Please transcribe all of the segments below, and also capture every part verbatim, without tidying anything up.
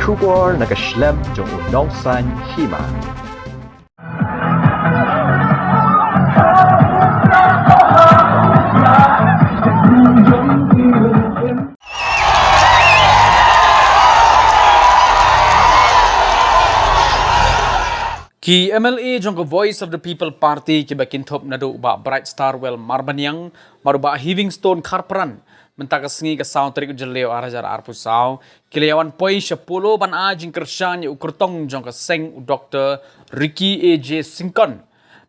Khubor na ka shlem jong u nongsaiñ hima. Ki M L A jong ka Voice of the People Party kiba kynthup naduh u Bah Bright Starwell Marbaniang bad u Bah Heavingstone Kharpran, mynta ka sngi ka saw tarik u Jylliew ar hajar arphew saw, ki la ïawan poi sha Polo ban ai jingkyrshan ïa u kyrtong jong ka seng u Doktor Ricky A J Syngkon,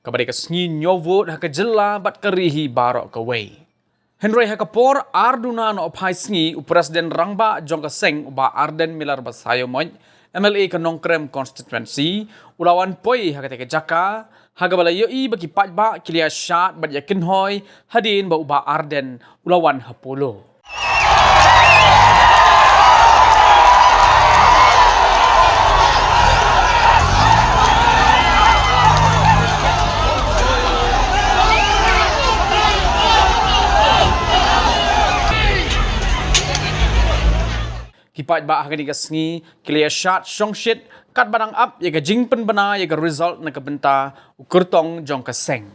kaba dei ka sngi ñiew vote ha ka jylla bad ka ri hi baroh kawei. Hynrei ha ka por ar duna noh phai sngi, u President Rangbah jong ka seng u Bah Ardent Miller Basaiawmoit, M L A ka Nongkrem Constituency, u la wan poi ha katei ka jaka, ha kaba la ïohi ba ki paidbah ki la ïa shad bad ïa kynhoi hadien ba u Bah Ardent u la wan ha Polo. Ki paidbah ha kane ka sngi ki la ïa shad shongshit katba dang ap ïa ka jingpynbna ïa ka result na ka bynta u kyrtong jong ka seng.